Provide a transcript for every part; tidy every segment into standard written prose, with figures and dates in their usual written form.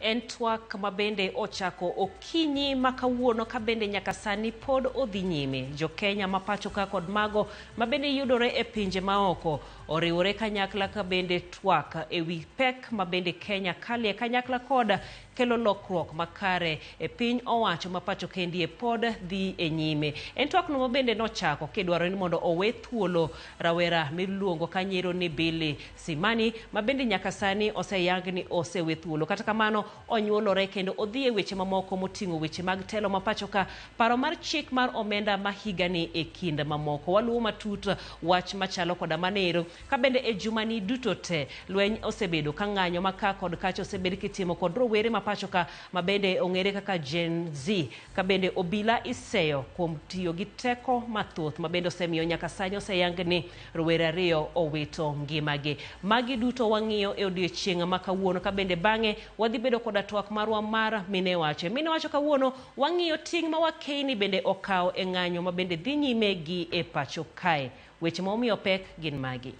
En twak ma bende ochako okinyi ma kawuono ka bende nyaka sani pod odhi nyime. Jo Kenya ma pacho ka kod mago ma bende yudore e pinje maoko oriwore kanyakla ka bende twak e wi pek ma bende Kenya kalie kanyakla kod kelo lokruok makare e piny owacho ma pacho kendie pod dhi e nyime. En twak no ma bende nochako kidwaro ni mondo owe thuolo rawera miluongo kanyero ni Billy Simani ma bende nyaka sani oseyang ni osewe thuolo. Kata kamano onyuolore kendo odhi e weche mamoko moting'o weche mag telo ma pacho ka, paro mar chik mar omenda ma higani e kind mamoko. Waluwo matut wach machalo koda manero ka bende e jumani duto te lweny osebedo ka ng'anyo ma ka kod kacha osebed kitimo kod rowere ma pacho ka ma bende ong'ere kaka Gen Z ka bende obila iseyo kuom tiyo gi teko mathoth ma bende osemiyo nyaka sani oseyang ni rowere ariyo owito ngimagi. Magi duto wang'iyo e odiechieng' ma kawuono ka bende bang'e wadhi bedo koda twak marwa mar mine wacho. Mine wacho kawuono wang'iyo ting' ma wakeyni bende okawo e ng'anyo ma bende dhi nyime gi e pacho kae. Weche ma omiyo pek gin magi.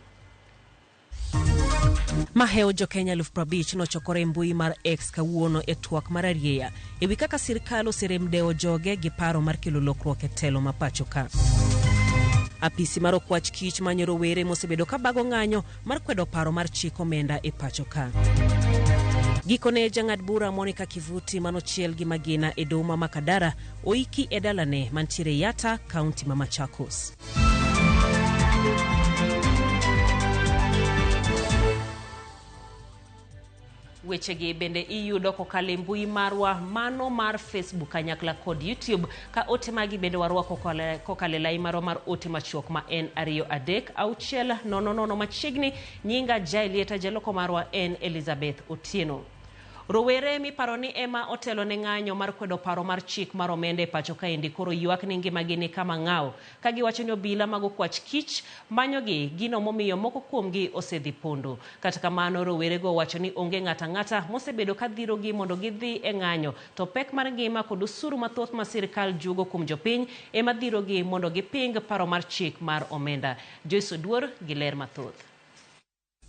Mahewo jo-Kenya 50,000 nochokore e mbui mar X kawuono e twak mar arieya e wi kaka sirkal oserem dewo joge gi paro mar kelo lokruok e telo ma pacho ka. Apisi mar okwach kich manyo rowere mosebedo ka bago ng'anyo mar kwedo paro mar chik omenda e pacho ka. Gikone jang'ad bura Monica Kivuti manochiel gi magina e doho ma Makadara oiki e dalane mantiere Yatta, kaunti ma Machakos. Wechegi bende iyudo kokalo e mbui marwa mano mar Facebook kanyakla kod YouTube ka ote magi bende warwako kokalo e lai marwa mar ote machuok ma en 2 3 6 0 0 machiegni. Nyinga Jaelieta, jaloko marwa en Elizabeth Otieno. Rowere miparo ni ema otelo ne ng'anyo mar kwedo paro mar chik mar omenda e pacho kaendi koro ywak ni ngimagi ni kama ng'aw ka giwacho ni obila mag okwach kich manyogi, gino momiyo moko kuomgi osedhi pondo. Kata kamano rowerego wacho ni onge ng'ato ang'ata mosebedo ka dhirogi mondo gidhi e ng'anyo, to pek mar ngima kod osuru mathoth ma sirkal juogo kuom jopiny ema dhirogi mondo giping paro mar chik mar omenda. Joyce Oduor gi ler mathoth.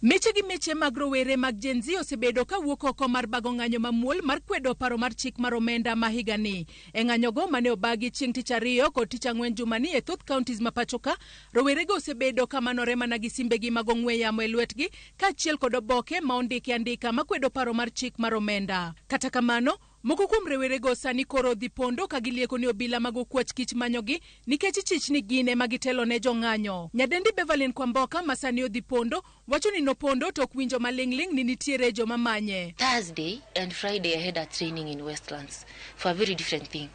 Miche gi miche mag rowere mag Gen Z osebedo ka wuok oko mar bago ng'anyo mamuol mar kwedo paro mar chik mar omenda ma higani. E ng'anyogo mane obagi chieng' tich ariyo kod tich ang'wen jumani e thoth counties ma pacho ka, rowerego osebedo ka manore mana gi simbegi mag ong'we yamo e lwetgi kaachiel kod oboke ma ondiki andika makwedo paro mar chik mar omenda. Kata kamano, moko kuom rowerego sani koro odhi pondo ka gilieko ni obila mag okwach kich manyogi nikech ichich ni gin ema gitelo ne jong'anyo. Nyadendi Beverlyn Kwamboka ma sani odhi pondo wacho ni nopondo tok winjo maling'ling' ni nitiere joma manye. Thursday and Friday I had a training in Westlands for a very different thing.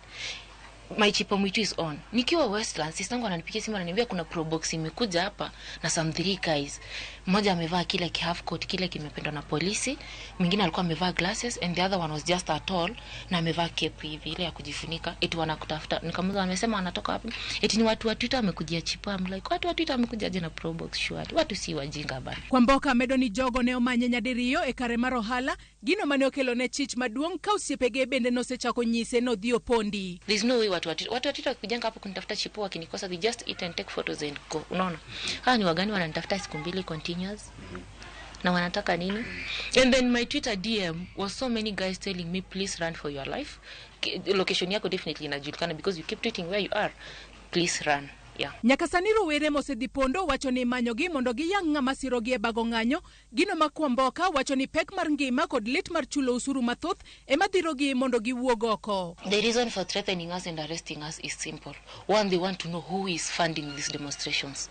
My chipo mwitu is on. Nikiwa Westlands, sistangu ananipigia simu ananiambia kuna probox imekuja hapa na some three guys. Mmoja amevaa kile ki half coat kile kimependwa na polisi, mwingine alikuwa amevaa glasses and the other one was just a tall na amevaa cape hivi ile ya kujifunika. Eti wanakutafuta. Nikamuuliza amesema wanatoka wapi? Eti ni watu wa Twitter wamekujia chipo. I'm like, watu wa Twitter wamekuja aje na probox surely? Watu si wajinga bana. Kwamboka medo ni jogo ne omanye nyadiriyo e kare mar ohala, gino mane okelo ne chich maduong' ka osiepege bende nosechako nyise nodhi opondi. There's no way watu wa Twitter, watu wa Twitter wakikujenga hapo kunitafuta chipo wakinikosa, they just eat and take photos and go. Unaona? Hawa ni wagani wananitafuta siku mbili continuous? Na wanataka nini? And then my Twitter DM was so many guys telling me please run for your life. Location yako definitely inajulikana because you keep tweeting where you are. Please run. Yeah. Nyaka sani rowere mosedhi pondo wacho ni imanyogi mondo giyang ng'ama sirogi e bago ng'anyo. Gino ma Kwamboka wacho ni pek mar ngima kod lit mar chulo osuru mathoth ema dhirogi mondo giwuog oko. The reason for threatening us and arresting us is simple. One, they want to know who is funding these demonstrations.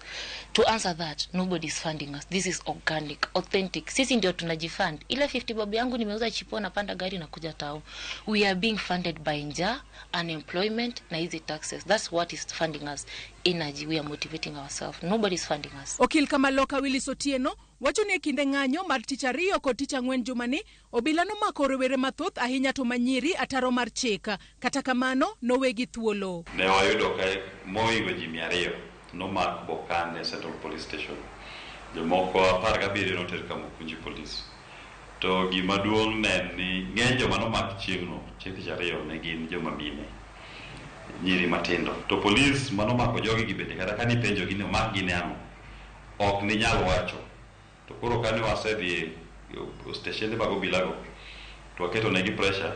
To answer that, nobody is funding us. This is organic, authentic. Sisi ndio tunajifund. Ile 50 bob yangu nimeuza chipo na panda gari na kuja tao. We are being funded by njaa, unemployment na hizi taxes. That's what is funding us. Energy, we are motivating ourselves. Nobody is funding us. Okil Kamaloka Willis Otieno wacho ni e kinde ng'anyo mar tich ariyo kod tich ang'wen jumani, obila nomako rowere mathoth ahinya to manyiri ataro mar chik. Kata kamano, nowegi thuolo. Ne wayudo ka mohingo ji 200 nomak bokan e Central Police Station. Jomoko 17 noter Kamukunji Police. To gima duong' ne en ni ng'eny joma nomak chieng'no, chieng' tich ariyo, ne gin joma mine, nyiri matindo. To polis manomako jogi gi bende kata kane ipenjogi ni omakgi ne ang'o, ok ninyal wacho. To koro kane wasedhi e steshende mag obilago, To waketo negi pressure,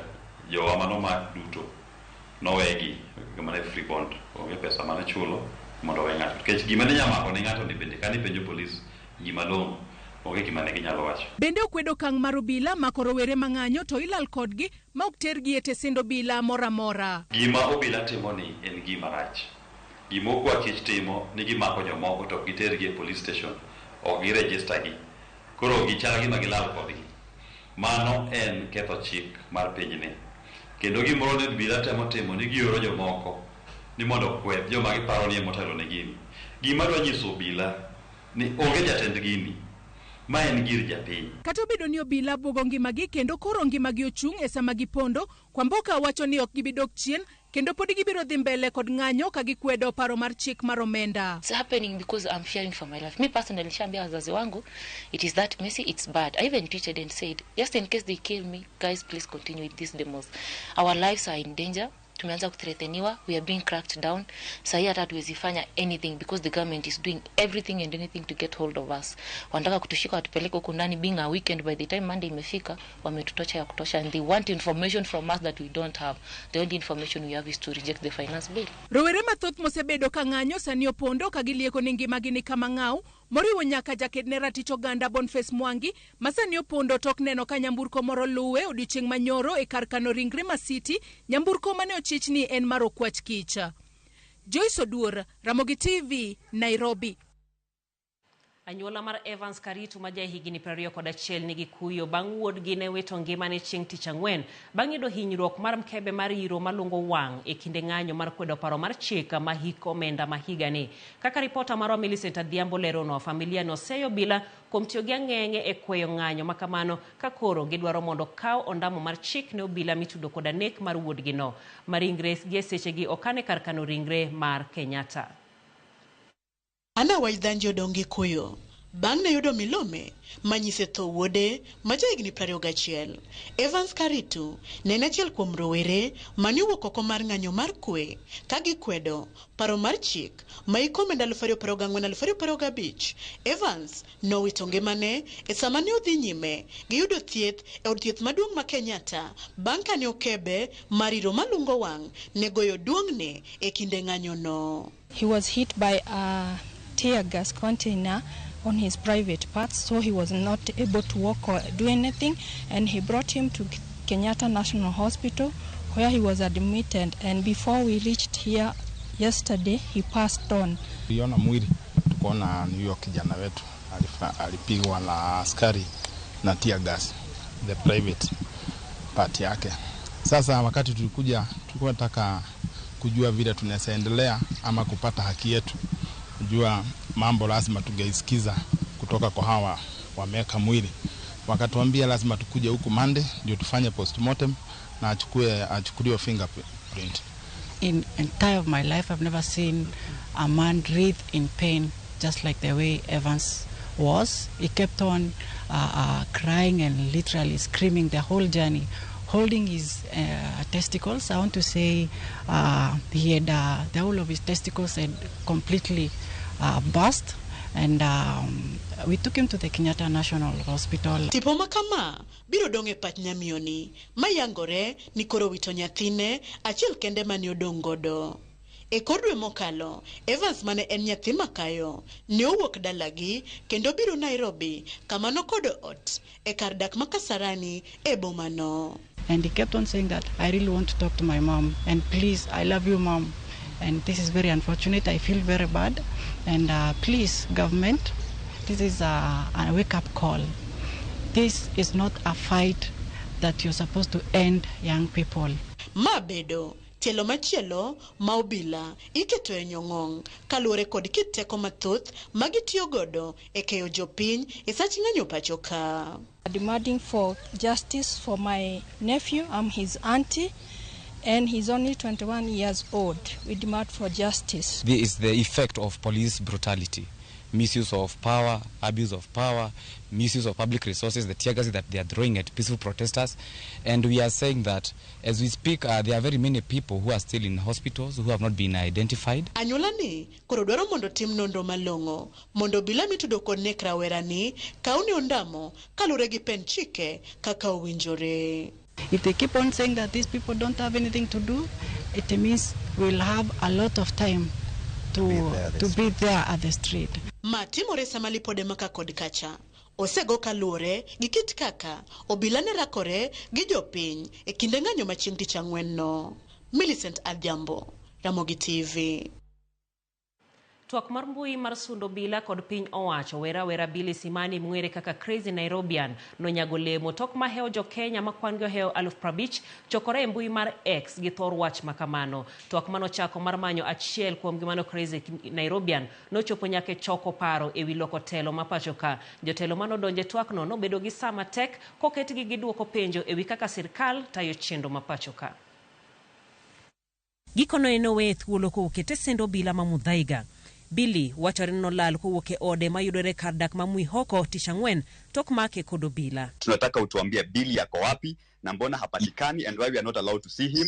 jowa manomak duto nowegi mana free bond, onge pesa mane chulo mondo owe ng'ato. Nikech gima ne nyalo mako ne ng'ato ni bende kane ipenjo polis gima long'o, onge gima ne ginyalo wacho. Bende okwedo okang' mar obila mako rowere mang'anyo to ilal kodgi ma ok tergi e tesend obila moro amora. Gima obila timo ni en gima rach. Gima okwa kich timo ni gimako jomoko to ok gitergi e police station, ok giregister gi. Koro gichal gima gilal kodgi. Mano en ketho chik mar pinyni. Kendo gimoro ne obila temo timo ni gioro jomoko ni mondo okwed joma giparo ni emotelo ne gini. Gima adwa nyiso obila ni onge jatend gini. Ma en gir japiny. Kata obedo ni obila buogo ngimagi kendo koro ngimagi ochung' e sama gipondo, Kwamboka wacho ni ok gibi dok chien kendo pod gibiro dhi mbele kod ng'anyo ka gikwedo paro mar chik mar omenda. It's happening because I'm fearing for my life. Me personally, nishaambia wazazi wangu, it is that messy, it's bad. I even tweeted and said, just in case they kill me, guys, please continue with these demos. Our lives are in danger. Tumeanza kuthreateniwa, we are being cracked down. Sahi hata hatuwezi fanya anything because the government is doing everything and anything to get hold of us. Wanataka kutushika watupeleke huku ndani, being a weekend, by the time Monday imefika, wametutocha ya kutosha, and they want information from us that we don't have. The only information we have is to reject the finance bill. Rowere mathoth mosebedo ka ng'anyo sani opondo ka gilieko ni ngimagi ni kama ng'aw, moriwo nyaka jaked ne ratich oganda Boniface Mwangi ma sani opondo tok neno ka nyamburko moro luwe odiochieng' manyoro e kar kano ringre Masiti, nyamburko mane ochich ni en mar okwach kich. Joyce Oduor, Ramogi TV, Nairobi. Anyuola mar Evans Karitu ma jahigni 21 nigi kuyo bang' wuodgi ne wito ngimane chieng' tich ang'wen bang' yudo hinyruok mar mkebe mar iro malungo wang' e kinde ng'anyo mar kwedo paro mar chik ma hik omenda ma higani. Kaka ripota marwa Millicent Adhiambo leronwa, familia noseyo obila kuom tiyo gi ang'eng'e e kweyo ng'anyo ma kamano ka koro gidwaro mondo kaw ondamo mar chik ne obila mitudo koda nek mar wuodgino. Ma ringre gi e sechegi okan e kar kano ringre mar Kenyatta. Ana Waithanji odong' gi kuyo bang' ne yudo milome manyise tho wuode ma jahigni 21. Evans Karitu ne en achiel kuom rowere mane owuok oko mar ng'anyo mar kwe ka gikwedo paro mar chik ma hik omenda 2024-2025. Evans nowito ngimane e sama ne odhi nyime gi yudo thieth e od thieth maduong' ma Kenyatta bang' kane okebe mar iro malungo wang' ne goyo duong'ne e kinde ng'anyono. He was hit by a tear gas container on his private parts, so he was not able to walk or do anything, and he brought him to Kenyatta National Hospital where he was admitted, and before we reached here yesterday, he passed on. Tuliona mwili tukaona ni huyo kijana wetu alipigwa na askari na tear gas, the private part yake. Sasa wakati tulikuja tulikuwa tunataka kujua vile tunaweza endelea ama kupata haki yetu. Kujua mambo lazima tungeisikiza kutoka kwa hawa wameweka mwili. Wakatuambia lazima tukuje huku Monday ndio tufanye postmortem na achukuliwe fingerprint. In entire of my life I've never seen a man writhe in pain just like the way Evans was. He kept on crying and literally screaming the whole journey, holding his testicles. I want to say he had the whole of his testicles had completely burst, and we took him to the Kenyatta National Hospital. Tipo ma kama biro dong' e pach nyamiyoni mayangore ni koro wito nyathine achiel kende mane odong' godo. E kor dwe mokalo, Evans mane en nyathi makayo ne owuok dalagi kendo biro Nairobi kama nokodo ot e kar dak ma Kasarani e bomano. And he kept on saying that I really want to talk to my mom, and please, I love you, mom. And this is very unfortunate. I feel very bad. And please, government, this is a wake-up call. This is not a fight that you're supposed to end young people. Ma bedo tielo machielo ma obila iketo e nyong'ong' kaluwore kod kit teko mathoth ma gitiyo godo e keyo jopiny e sach ng'anyo pacho ka. Demanding for justice for my nephew. I'm his auntie, and he's only 21 years old. We demand for justice. This is the effect of police brutality, misuse of power, abuse of power, misuse of public resources, the tear gas that they are throwing at peaceful protesters. And we are saying that as we speak, there are very many people who are still in hospitals who have not been identified. Anyuola ni koro dwaro mondo tim nonro malong'o mondo obila mitudo kod nek rawera ni kaw ne ondamo kaluwore gi pen chike kaka owinjore. If they keep on saying that these people don't have anything to do, it means we'll have a lot of time to be there at the street. Ma timore sama lipode maka kod kacha osego kaluwore gi kit kaka obila ne rakore gi jopiny e kinde ng'anyo ma chieng' tich ang'wen no. Millicent Adhiambo, Ramogi TV. Twak mar mbui mar sundo obila kod piny owacho wera wera Billy Simani mong'ere kaka Crazy Nairobian nonyago lemo tok mahewo jo-Kenya ma kwan gi ohewo 50,000 chokore e mbui mar X gi thor wach makamano. Twak manochako mar manyo achiel kuom gimano Crazy Nairobian nochopo nyaka e choko paro ewi loko telo ma pacho ka. Jotelo manodonjo e twakno nobedo gi saa matek koketgi giduoko penjo ewi kaka sirkal tayo chenro ma pacho ka. Gikone noweye thuolo kowuok e tesend obila ma Muthaiga. Billy wachore ni nolal kowuok e ode mayudore kar dak ma Mwihoko tich ang'wen tok make kod obila. Tunataka utuambie Billy yako wapi na mbona hapatikani and why we are not allowed to see him.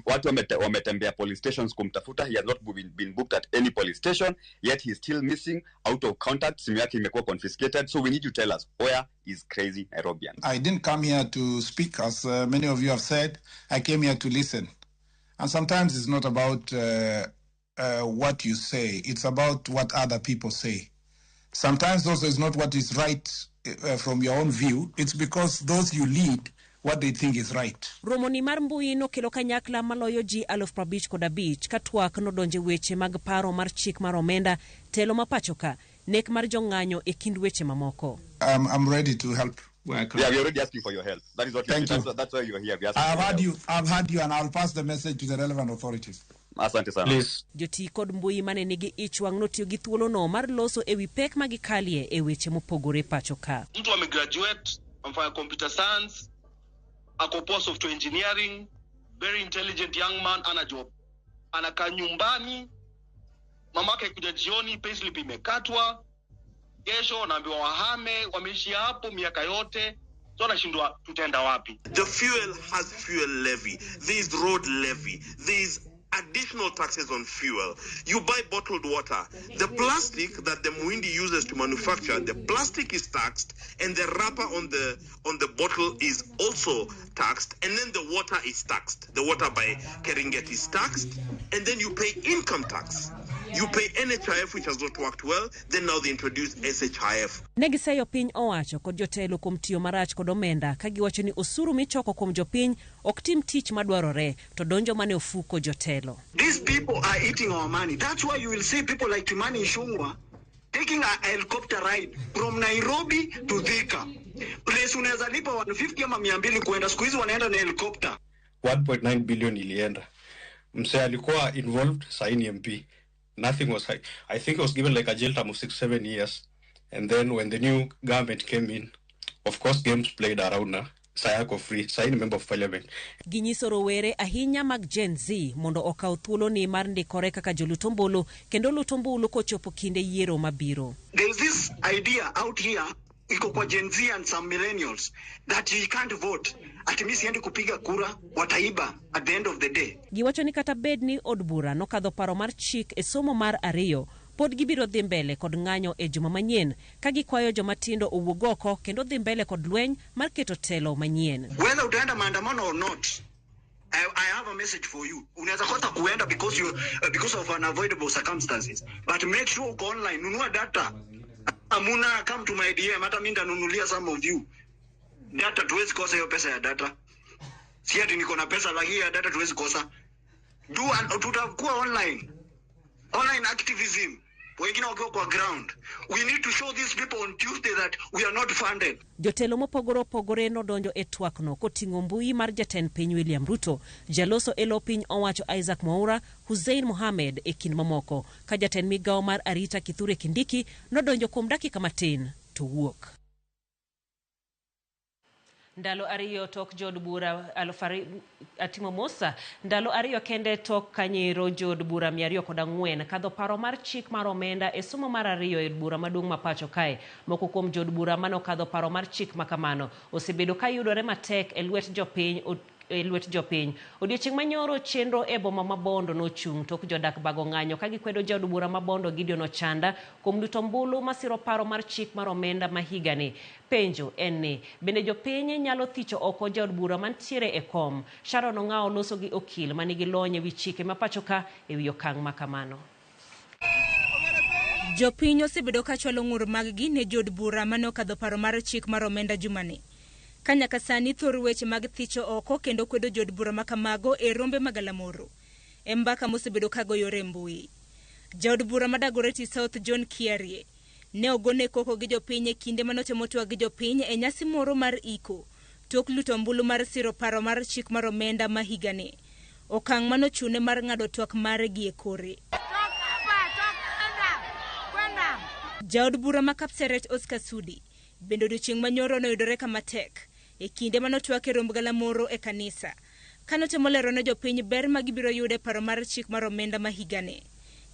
Watu wametembea police stations kumtafuta. He has not been booked at any police station, yet he is still missing, out of contact. Simu yake imekuwa confiscated, so we need you to tell us where is Crazy Nairobian. I didn't come here to speak, as many of you have said. I came here to listen. And sometimes it's not about what you say, it's about what other people say. Sometimes also it's not what is right from your own view, it's because those you lead, what they think is right. Romoni mar mbui nokelo kanyakla maloyo ji 55,000 ka twak nodonje weche mag paro mar chik mar omenda, telo ma pacho ka, nek mar jong'anyo e kind weche mamoko. I'm ready to help where I can. Yeah, we're already asking for your help. That is what Thank you. That's why you're here. We're asking I've for heard your you. I've heard you, and I'll pass the message to the relevant authorities. help. Asante sana. Please. Joti kod mbui mane nigi ich wang' notiyo gi thuolono mar loso ewi pek ma gikalie e weche mopogore pacho ka. Mtu amegraduate, amefanya computer science, ako poa software engineering, very intelligent young man, ana job, anakaa nyumbani, mamake kuja jioni, payslip imekatwa, kesho naambiwa wahame, wameishi hapo miaka yote, so anashindwa tutaenda wapi? The fuel has fuel levy. There is road levy. There is additional taxes on fuel. You buy bottled water. The plastic that the Muhindi uses to manufacture, the plastic is taxed, and the wrapper on the bottle is also taxed, and then the water is taxed. The water by Keringet is taxed, and then you pay income tax. You pay NHIF, which has not worked well. Then now they introduce SHIF. Ne giseyo piny owacho kod jotelo kuom tiyo marach kod omenda ka giwacho ni osuru michoko kuom jopiny ok tim tich madwarore to donjo mane ofuko jotelo. These people are eating our money. That's why you will see people like Kimani Ichung'wah taking a helicopter ride from Nairobi to Thika. Place unaweza lipa 150 ama 200 kuenda, siku hizi wanaenda na helicopter. 1.9 billion ilienda. Msee alikuwa involved, saini MP. Nothing was, I think he was given like a jail term of 6-7 years. And then when the new government came in, of course games played around now. Sayako free, saini member of parliament. Ginyiso rowere ahinya mag Gen Z mondo okaw thuoloni mar ndikore kaka jolut ombulu kendo lut ombulu kochopo kinde yiero mabiro. There is this idea out here iko kwa Gen Z and some millennials that you can't vote. Ati mimi siendi kupiga kura, wataiba at the end of the day. Giwacho ni kata bed ni od bura nokadho paro mar chik e somo mar ariyo, pod gibiro dhi mbele kod ng'anyo e juma manyien ka gikwayo joma tindo owuog oko kendo dhi mbele kod lweny mar keto telo manyien. Whether utaenda maandamano or not, I have a message for you. Unaweza kosa kuenda because of unavoidable circumstances. But make sure uko online, nunua data. Amuna, come to my DM, hata mimi nitanunulia some of you. Data tuwezi kosa hiyo pesa ya data. Si ati niko na pesa lakini ya data tuwezi kosa. Tutakuwa online. Online activism. Wengine wakiwa kwa ground. We need to show these people on Tuesday that we are not funded. Jotelo mopogore opogore nodonjo e twakno koting'o mbui mar jatend piny William Ruto, jaloso e lo piny owacho Isaac Mwaura, Hussein Mohamed e kind mamoko, ka jatend migawo mar arita Kithure Kindiki nodonjo kuom dakika matin to wuok. Ndalo ariyo tok jood bura atimo Musa, ndalo ariyo kende tok kanyero jood bura 204 kadho paro mar chik mar omenda e somo mar ariyo e bura maduong' ma pacho kae. Moko kuom jood bura mane okadho paro mar chik makamano osebedo ka yudore matek e lwet jopiny e lwet jopiny. Odiochieng' manyoro chenro e boma ma Bondo nochung' tok jodak bago ng'anyo ka gikwedo jaod bura ma Bondo Gideon Ochanda kuom luto ombulu masiro paro mar chik mar omenda ma higani. Penjo en ni bende jopiny nyalo thicho oko jaod bura mantiere e kom? Sharon Ong'awo loso gi okil manigi lony e wi chike ma pacho ka e wi okang' ma kamano. Jopiny osebedo ka chwalo ng'ur maggi ne jood bura mane okadho paro mar chik mar omenda jumani. Ka nyaka sani thor weche mag thicho oko kendo kwedo jood bura ma kamago e rombe mag Galamoro. E mbaka mosebedo ka goyore e mbui. Jaod bura ma Dagoretti South John Kiarie ne ogone koko gi jopiny e kinde mane otemo twak gi jopiny e nyasi moro mar iko tok luto ombulu mar siro paro mar chik mar omenda ma higani. Okang' manochune mar ng'ado twak mare gi e kore. Jaod bura ma Kapseret Oscar Sudi bende odiochieng' manyoro noyudore kama tek e kinde manotwak e romb galamoro e kanisa kanotemo lero ne jopiny ber ma gibiro yudo e paro mar chik mar omenda ma higani.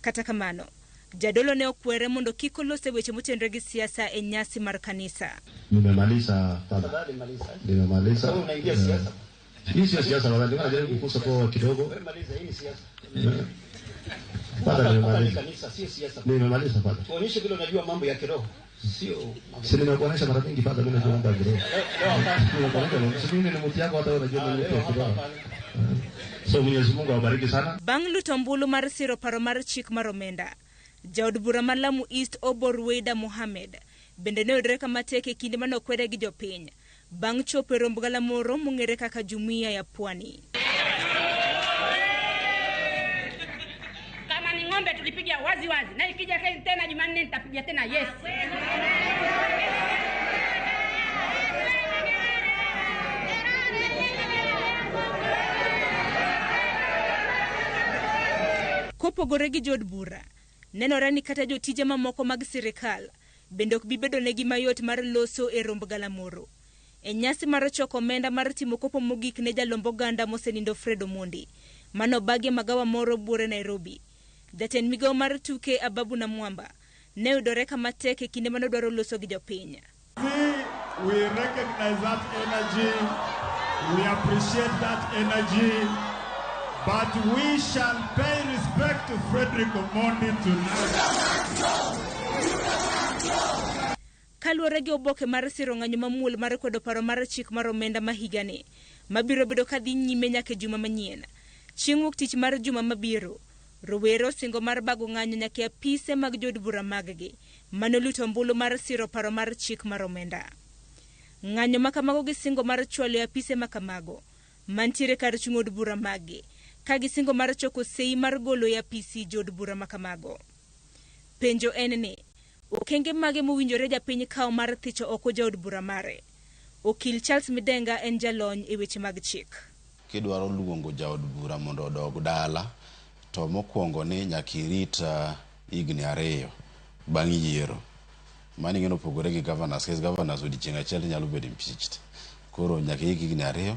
Kata kamano, jadolo ne okwere mondo kik olos e weche motenore gi siasa e nyasi mar kanisa. Nimemaliza baba. Nimemaliza. Unaingia siasa. Hii sio siasa baba, nilikuwa najaribu kukusa kwa kidogo. Wewe maliza, hii ni siasa. Baba Hapa ni nimemaliza. kanisa, sio siasa. Nimemaliza baba. Tuonyeshe vile unajua mambo ya kiroho. Sio Si nimekuonyesha mara mingi baba, mimi najua mambo ya kiroho. leo hapana. Nimekuonyesha, si mimi ni mtu yako, hata wewe unajua mimi ni mtu wa Leo hapa kiroho. hapana. So Mwenyezi Mungu awabariki sana. Bang' luto ombulu mar siro paro mar chik mar omenda, jaod bura ma Lamu East Obor Weida Mohamed bende ne oyudore kama tek e kinde mane okwede gi jopiny bang' chopo e romb galamoro mong'ere kaka Jumuiya ya Pwani. Kama ni ng'ombe tulipiga wazi wazi, na ikija tena Jumanne nitapiga tena yes. Kopogore gi jood bura, nenore ni kata jotije mamoko mag sirikal bende ok bi bedo negi mayot mar loso e romb galamoro. E nyasi mar choko omenda mar timo kopo mogik ne jalomb oganda mosenindo Fred Omondi, mano bage magawa moro buore Nairobi. Jatend migawo mar tuke Ababu Namwamba ne oyudore kama tek e kinde mane odwaro loso gi jopiny. We recognize that energy, we appreciate that energy, but we shall pay respect to Frederick Omondi tonight. Kaluwore gi oboke mar siro ng'anyo mamuol mar kwedo paro mar chik mar omenda ma higani, mabiro bedo ka dhi nyime nyaka e juma manyien. Chieng' wuok tich mar juma mabiro, rowere osingo mar bago ng'anyo nyaka e apise mag jood bura maggi, mane oluto ombulu mar siro paro mar chik mar omenda. Ng'anyo ma kamago gi singo mar chwalo e apise ma kamago, mantiere kar chung' od bura maggi, ka gisingo mar choko sei mar golo e apisi jood bura ma kamago. Penjo en ni, okenge mage mowinjore japiny kawo mar thicho oko jaod bura mare? Okil Charles Midenga en jalony e weche mag chik. Kidwaro luongo jaod bura mondo odog dala, to mokwongo ni nyaka irit higni 2 bang' yiero. Mano ing'e ni opogore gi governors, nikech governors odiochieng' achiel nyalo bedo impeached. Koro nyaka iik higni 2,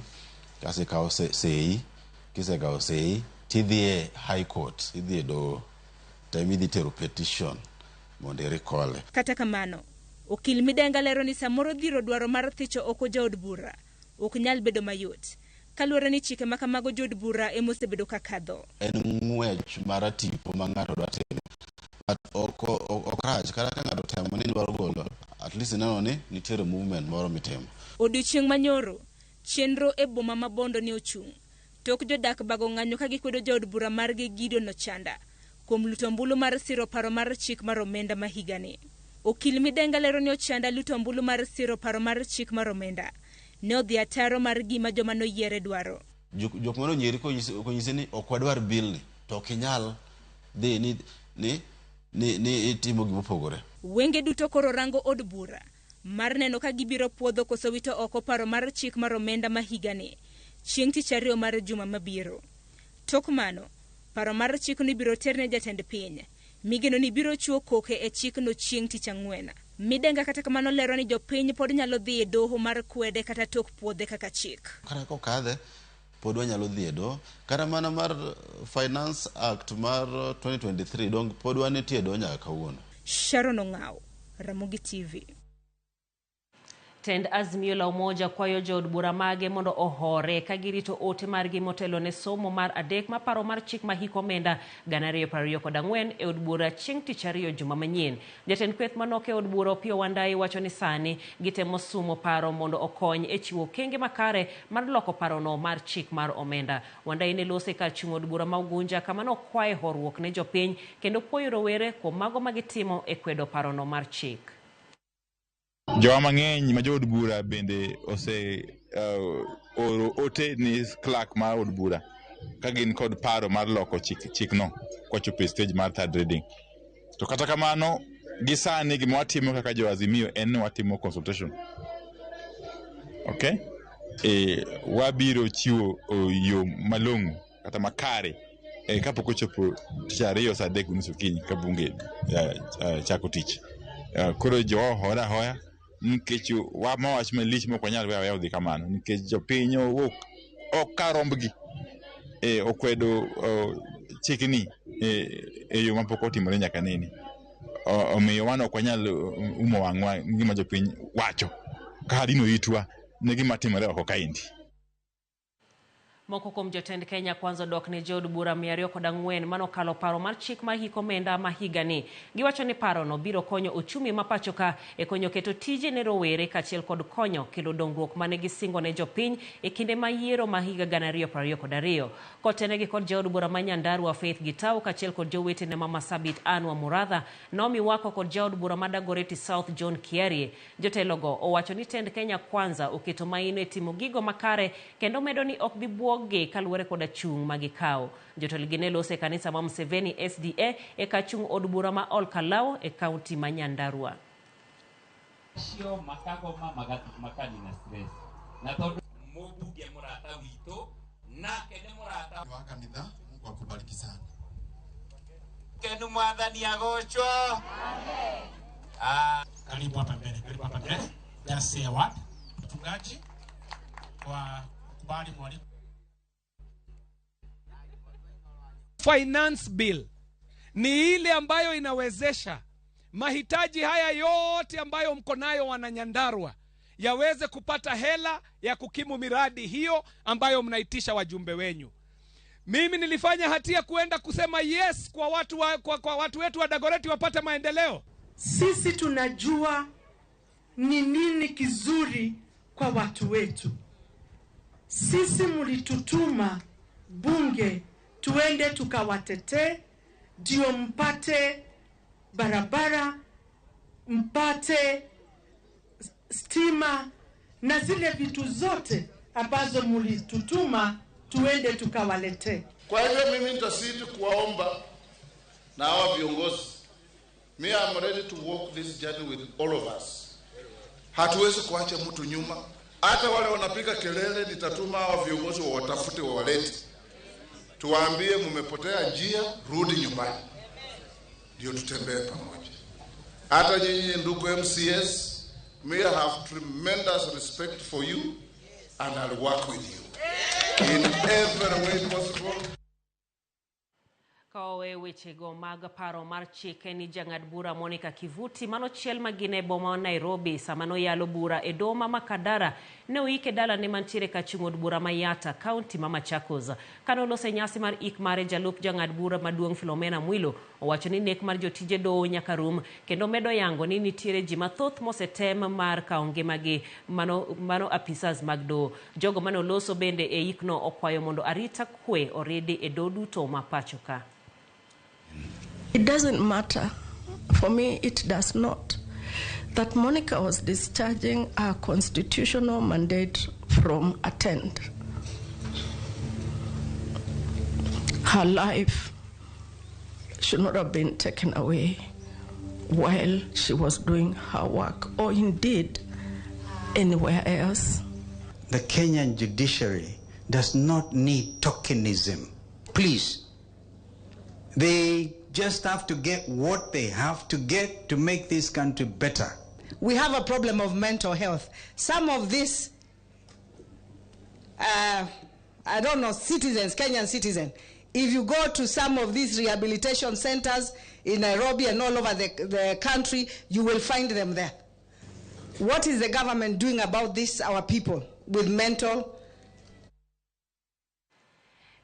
kasto ikawo sei, kisekawo sei tidhi e high court, idhi e doho, to ema idhi tero petition mondo i recall. Kata kamano, okil Midenga lero ni samoro dhiro dwaro mar thicho oko jaod bura ok nyal bedo mayot, kaluwore ni chike ma kamago jood bura ema osebedo ka kadho. En ng'wech mar tipo ma ng'ato dwa timo. But ok rach, kata ka ng'ato temo ni dwaro golo, at least ineno ni nitiere movement moro mitimo. Odiochieng' manyoro, chenro e boma ma Bondo ne ochung' tok jodak bago ng'anyo ka gikwedo jaod bura margi Gideon Ochanda kuom luto ombulu mar siro paro mar chik mar omenda ma higani. Okil Midenga lero ni Ochanda luto ombulu mar siro paro mar chik mar omenda ne odhi ataro mar gima joma noyiere dwaro. Jok mane onyieri konyisi ni ok wadwar bill ni, to ok inyal dhi ni itimo gima opogore. Wenge duto koro rango od bura mar neno ka gibiro puodho koso wito oko paro mar chik mar omenda ma higani chieng' tich ariyo mar juma mabiro. Tok mano, paro mar chikno ibiro ter ne jatend piny, migeno ni biro chiwo koke e chikno chieng' tich ang'wen. Midenga kata kamano lero ni jopiny pod nyalo dhi e doho mar kwede kata tok puodhe kaka chik. Kata kokadhe, pod wanyalo dhi e doho. Kata mana mar Finance Act mar 2023, dong pod wanitie e doho nyaka kawuono. Sharon Ong'aw, Ramogi TV. Tend Azimio la Umoja kwayo jood bura mage mondo ohore ka girito ote margi motelo ne somo mar adek ma paro mar chik ma hik omenda 2024 e od bura chieng' tich ariyo juma manyien. Jatend kweth manok e od bura Opiyo Wandayi wacho ni sani gitemo sumo paro mondo okony e chiwo okenge makare mar loko parono mar chik mar omenda. Wandayi ne loso e kar chung' od bura ma Ugunja kama nokwaye horuok ne jopiny kendo puoyo rowere kuom mago ma gitimo e kwedo parono mar chik. Jowa mang'eny ma jood bura bende ose oro ote ni clerk mar od bura ka gin kod paro mar loko chikno kochopo e stage mar third reading. To kata kamano, gi sani gima watimo kaka jo Azimio en ni watimo consultation. Okay? Wabiro chiwo yo malong'o kata makare kapok ochopo tich ariyo saa 3:30 okinyi ka bunge chako tich. Koro jowa ohore ahoya nikech ma wach malich mok wanyal weyo aweya odhi kamano nikech jopiny owuok ok ka rombgi okwedo chikni e yo mapok otimore nyaka nene. Omiyo wan ok wanyal umo wang'wa gi gima jopiny wacho ka dino itwa ne gima timore oko kaendi. Moko kuom jotend Kenya Kwanza odok ne jood bura 204 manokalo paro mar chik mar hik omenda ma higani. Giwacho ni parono biro konyo ochumi ma pacho ka e konyo keto tije ne rowere kaachiel kod konyo kelo dongruok mane gisingo ne jopiny e kinde ma yiero ma higa 2022. Kotenegi kod jaod bura ma Nyandarua Faith Gitau kaachiel kod jowetene ma Marsabit Anne Wamuratha, Naomi Wako kod jaod bura ma Dagoretti South John Kiarie. Jotelogo owacho ni tend Kenya Kwanza oketo maino e timo gigo makare kendo medo ni ok bi buog gi kaluwore koda chung' ma gikawo. Jotelo gi ne loso e kanisa ma Mseveni SDA e kar chung' od bura ma Ol Kalou e kaunti ma Nyandarua. Acio makagoma makani na stress na tondu mũmbunge mũrata witũ nake nĩ mũrata wa kanitha. Mungu akubariki sana. Kenu mwathani agocwo. Karibu hapa mbele, karibu hapa mbele. Just say a word. Mchungaji kwa kubali mwaliko. Finance bill ni ile ambayo inawezesha mahitaji haya yote ambayo mko nayo wananyandarua yaweze kupata hela ya kukimu miradi hiyo ambayo mnaitisha wajumbe wenyu. Mimi nilifanya hatia kuenda kusema yes kwa watu kwa watu wetu wa Dagoretti wapate maendeleo. Sisi tunajua ni nini kizuri kwa watu wetu. Sisi mlitutuma bunge tuende tukawatetee ndio mpate barabara, mpate stima na zile vitu zote ambazo mlitutuma tuende tukawaletee. Kwa hivyo mimi nitasidi kuwaomba na hawa viongozi. Me, I'm ready to walk this journey with all of us. Hatuwezi kuacha mtu nyuma. Hata wale wanapiga kelele, nitatuma hawa viongozi wawatafute wawalete. Tuwaambie mmepotea njia, rudi nyumbani. Ndio tutembee pamoja. Hata nyinyi ndugu MCS, me I have tremendous respect for you and I'll work with you in every way possible. Kaowe wechego mag paro mar chik ni jang'ad bura Monica Kivuti manochiel magina e boma ma Nairobi sama noyalo bura e doho ma Makadara ne oike dalane mantiere kachung' od bura ma Yatta, kaunti ma Machakos. Kanoloso e nyasi mar ik mare, jalup jang'ad bura maduong' Philomena Mwilu owacho ni nek mar jotije doho nyaka rum kendo medo yango ni nitiere ji mathoth mosetem mar kawo ngimagi mano apisas mag doho. Jogo mane oloso bende e ikno okwayo mondo arita kwe oridi e doho duto ma pacho ka. It doesn't matter. For me, it does not. That Monica was discharging her constitutional mandate from a tent. Her life should not have been taken away while she was doing her work, or indeed anywhere else. The Kenyan judiciary does not need tokenism. Please. They just have to get what they have to get to make this country better. We have a problem of mental health. Some of these, I don't know, citizens, Kenyan citizens, if you go to some of these rehabilitation centers in Nairobi and all over the country, you will find them there. What is the government doing about this, our people with mental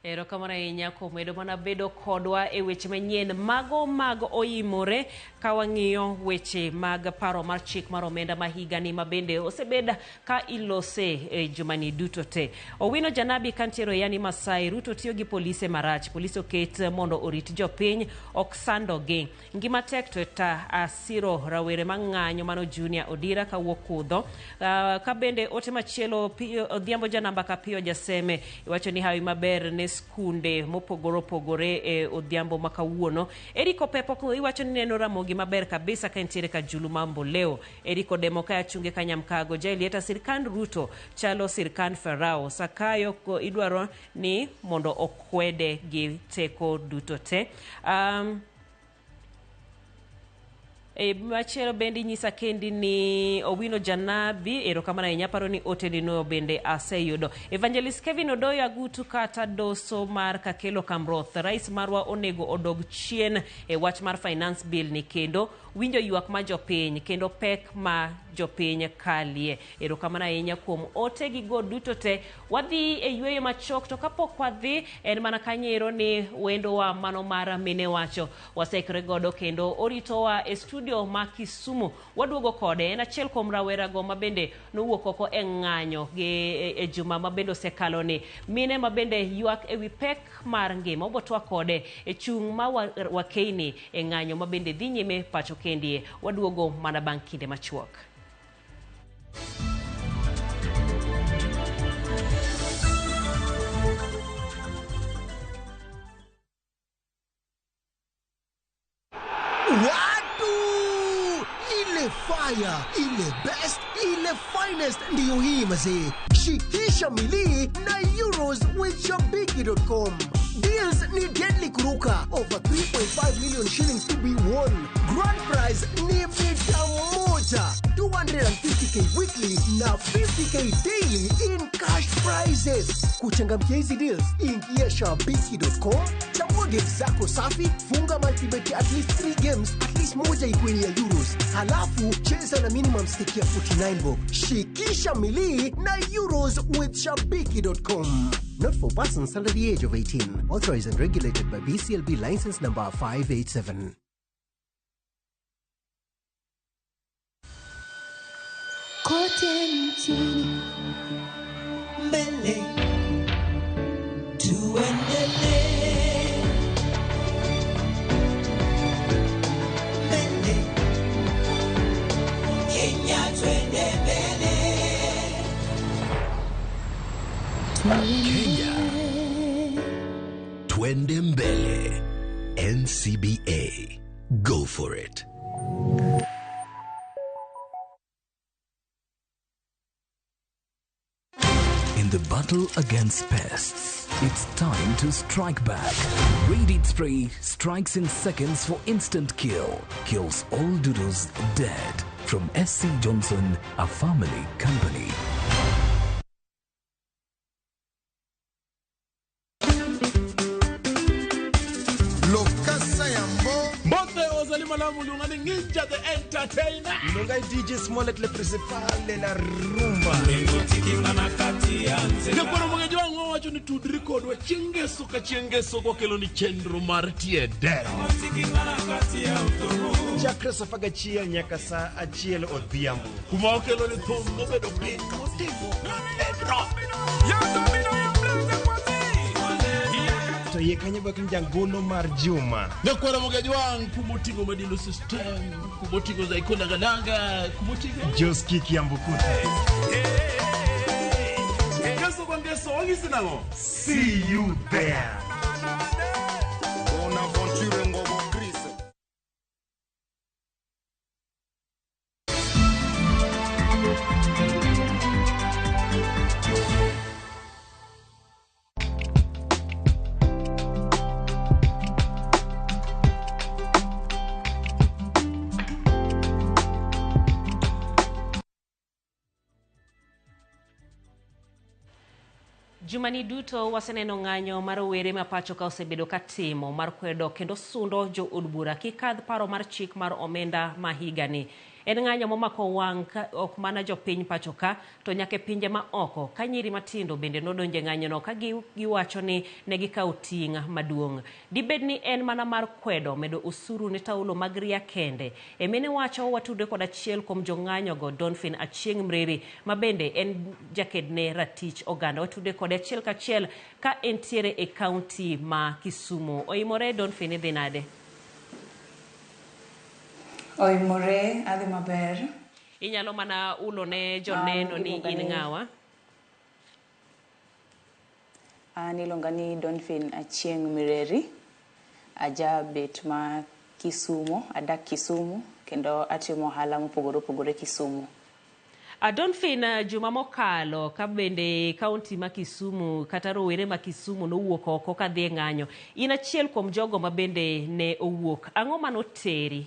Erokamano ahinya kuom medo mana bedo kodwa e weche manyien mago mag oimore ka wang'iyo weche mag paro mar chik mar omenda ma higani ma bende osebed ka ilose e jumani duto te. Owino Janabi kantiere yani Masai, Ruto tiyo gi polise marach. Polise oket mondo orit jopiny ok sandogi. Ngima tek to ta asiro rawere mang'anyo mano Junior Odira kawuok Kudho. Ka bende ote machielo Odhiambo Janamba Kapiyo Jaseme iwacho ni hawi maber ne skunde mopogore opogore e odhiambo ma kawuono. Eric Opepo iwacho ni neno Ramogi maber kabisa ka entiere Kajulu Mambo leo. Eric Odemo ka achunge Kanyamkago Jaelieta sirkand Ruto chalo sirkand Farao. Sakayo idwaro ni mondo okwede gi teko duto te. Machielo bende inyisa kendi ni Owino Janabi, erokamano ahinya, paro ni oteni no bende aseyudo. Evangelist Kevin Odoyo Agutu kata doso mar Kakelo Kamroth, rais marwa onego odog chien e wach mar finance bill ni kendo winjo ywak ma jopiny kendo pek ma jopiny kalie. Erokamano ahinya kuom ote gi go duto te. Wadhi e yweyo machok to kapok wadhi en mana kanyero ni wendowa mano mar mine wacho wasekre godo kendo oritowa e studio ma Kisumu. Waduogo kode en achiel kuom rawerago ma bende nowuok oko e ng'anyo gi e juma ma bende osekalo ni mine ma bende ywak ewi pek mar ngima. Obotwa kode e chung' ma wakeini e ng'anyo ma bende dhi nyime pacho kendie. Waduogo mana bang' kinde machuok. Watu! Ile fire, ile best, ile finest ndiyo hii mazee. Shikisha milii na Euros with Shabiki.com. Deals ni deadly kuruka. Over 3.5 million shillings to be won. Grand prize ni mita moja. 250k weekly na 50k daily in cash prizes. Kuchangamkia hizi deals, ingia Shabiki.com, chagua games zako safi, funga multibet at least 3 games, at least moja ikuwe ni ya Euros. Halafu cheza na minimum stake ya 49 bob. Shikisha milii na Euros with Shabiki.com. Not for persons under the age of 18. Authorized and regulated by BCLB license number 587. Kote nchini mbele tuendelee mbele Kenya twende mbele. Kenya twende mbele. NCBA, go for it. In the battle against pests, it's time to strike back. Raid Spray strikes in seconds for instant kill. Kills all doodles dead. From SC Johnson, a family company. Malamu Lunga Ninja the Entertainer. Lunga DJ Smollett le principal de la rumba. Nyakwaro mang'eny wang'o wacho ni tudri kodwa chieng' ngeso ka chieng' ngeso kokelo ni chenro mar tie dero. Chakre saa 11 nyaka saa 1 odhiambo. Kuma okelo ni thum mobedo piny motimo bedrock. To yie kanyo bak ni jangolo mar Juma. Nyakwaro mang'eny wang' kumoting'o Madilo System, kumoting'o Zaiko Nangananga, kumoting'o Joski Kiambukuta. Ngeso kwa ngeso wang'isi nang'o? See you there. Bonaventure Ngobo Chris. Jumani duto waseneno ng'anyo mar rowere ma pacho ka osebedo ka timo mar kwedo kendo sundo jo od bura kikadh paro mar chik mar omenda ma higani. En ng'anyo momako wang' ok mana jopiny pacho ka to nyaka e pinje ma oko ka nyiri matindo bende nodonjo e ng'anyono ka giwacho ni ne gikawo ting' maduong'. Dibed ni en mana mar kwedo medo osuru ne taulo mag ria kende. E mine wacho watudre kod achiel kuom jong'anyogo Donphin Achieng' Mreri ma bende en jaked ne ratich oganda. Watudre kode achiel kachiel ka entiere e kaunti ma Kisumu. Oimore Donphin, idhi nade? Oimore, adhi maber. Inyalo mana ulo ne joneno ni in ng'awa? An iluonga ni Donphin Achieng' Mireri. Aja bet ma Kisumu, adak Kisumu kendo atimo ohala mopogore opogore Kisumu. Donphin, juma mokalo ka bende kaunti ma Kisumu kata rowere ma Kisumu nowuok oko kadhi e ng'anyo. In achiel kuom jogo ma bende ne owuok. Ang'o manoteri?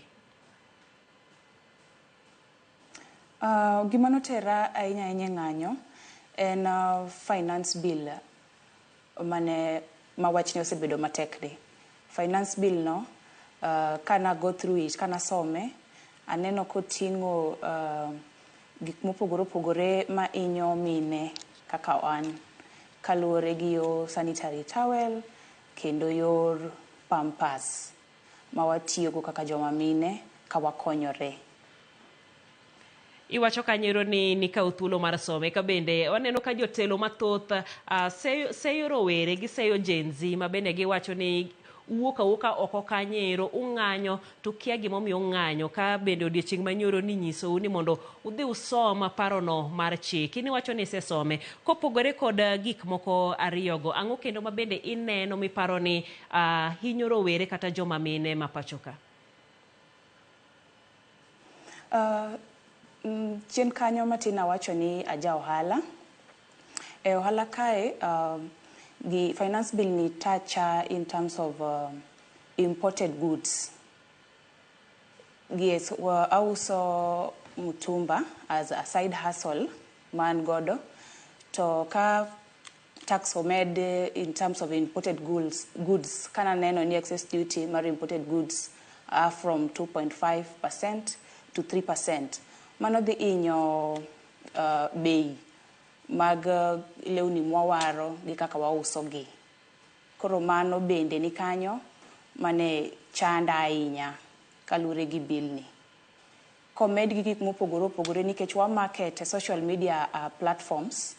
Gima notera ahinya ahinya e ng'anyo en finance bill mane ma wachne osebedo matek ni. Finance bill no, kana go through it, kana some, aneno koting'o gik mopogore opogore ma inyo mine kaka wan kaluwore gi yo sanitary towel kendo yor pampers ma watiyogo kaka joma mine ka wakonyore. Iwacho kanyo ni nikawo thuolo mar some ka bende waneno ka jotelo mathoth seyo rowere giseyo Gen Z ma bende giwacho ni uwuok awuoka oko kanyo ung'anyo to kia gimomiyo ung'anyo ka bende odiechieng' manyoro ni nyisou ni mondo udhi usom parono mar chik. In iwacho ni isesome. Kopogore kod gik moko ariyogo, ang'o kendo ma bende ineno miparo ni hinyo rowere kata joma mine ma pacho ka? Chien kanyo matin awacho ni aja ohala. E ohala kae, the finance bill ni tacha in terms of imported goods. Yes, auso mutumba as a side hustle man godo. To ka tax omed in terms of imported goods kana neno ni excess duty mar imported goods are from 2.5% to 3%. Mano dhi inyo bei mag lewni mwawaro gi kaka wauso gi. Koro mano bende ni kanyo mane chanda ahinya kaluwore gi bill ni. Komed gi gik mopogore opogore nikech wa market e social media platforms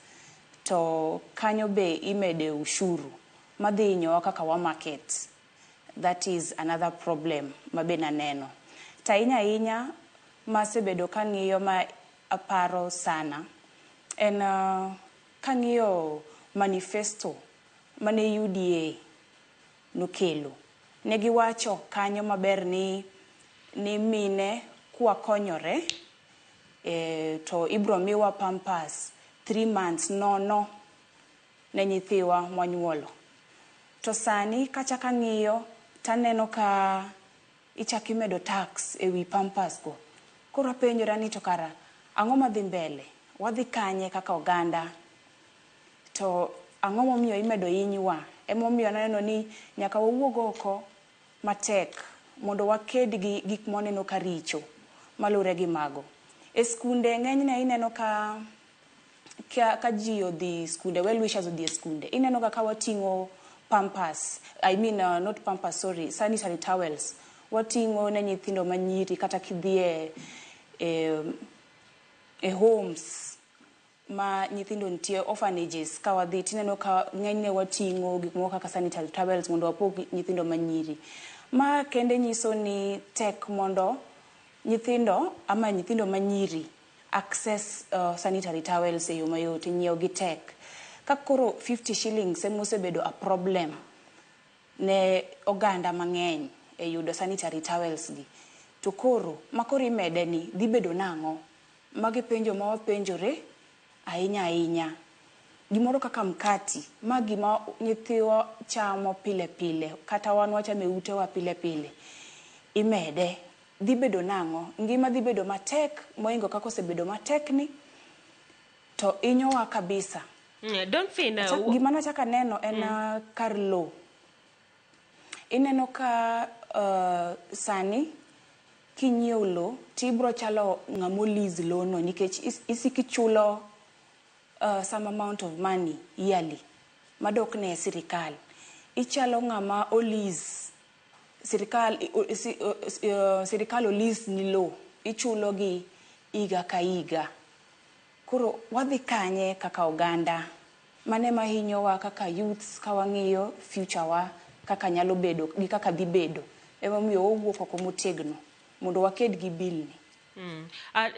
to kanyo be imede ushuru madhi inyowa kaka wa market. That is another problem ma be naneno. To ahinya ahinya masebedo kang'iyo ma aparo sana en kang'iyo manifesto mane UDA nokelo. Ne giwacho kanyo maber ni mine kwakonyore to ibro miwa pampers 3 months nono ne nyithiwa mwanyuolo. To sani kachako ang'iyo taneno ka ichako imedo tax ewi pampers go. Koro apenjora ni to kara ang'o madhi mbele? Wadhi kanye kaka oganda? To ang'o momiyo imedo hinywa? Emomiyo aneno ni nyaka wawuog oko matek mondo waked gi gik mwaneno ka richo malure gi mago. E skunde ng'enyne ineno ka ji odhi skunde, well wishers odhi e skunde, ineno ka wating'o pampers, I mean not pampers, sorry, sanitary towels. Wating'o ne nyithindo manyiri kata kidhi e homes ma nyithindo nitie, orphanages, ka wadhi tineno ka ng'enyne wating'o gik moko kaka sanitary towels mondo wapog nyithindo manyiri. Ma kende nyiso ni tek mondo nyithindo ama nyithindo manyiri access sanitary towels e yo mayot, nyiewo gi tek. Ka koro 50 shillings ema osebedo a problem ne oganda mang'eny e yudo sanitary towels gi, to koro makoro imede ni dhi bedo nang'o? Magi penjo ma wapenjore ahinya ahinya. Gimoro kaka mkati, ma gima nyithiwa chamo pile pile, kata wan wachamo e utewa pile pile, imede, dhi bedo nang'o? Ngima dhi bedo matek mohingo kaka osebedo matek ni, to inyowa kabisa. Donphin, gima nachako aneno en kar lowo. Ineno ka sani Kinyiewo lo tibro chalo ng'amo lease lo no nikech isiko ichulo some amount of money yearly madok ne sirikal. Ichalo ng'ama o lease sirikal, sirikal o lease ni lo, ichulo gi higa ka higa. Koro wadhi kanye kaka oganda? Mane mahinyowa kaka youths ka wang'iyo future wa kaka nyalo bedo gi kaka dhi bedo. Emomiyo wawuok oko motegno mondo waked gi bill ni.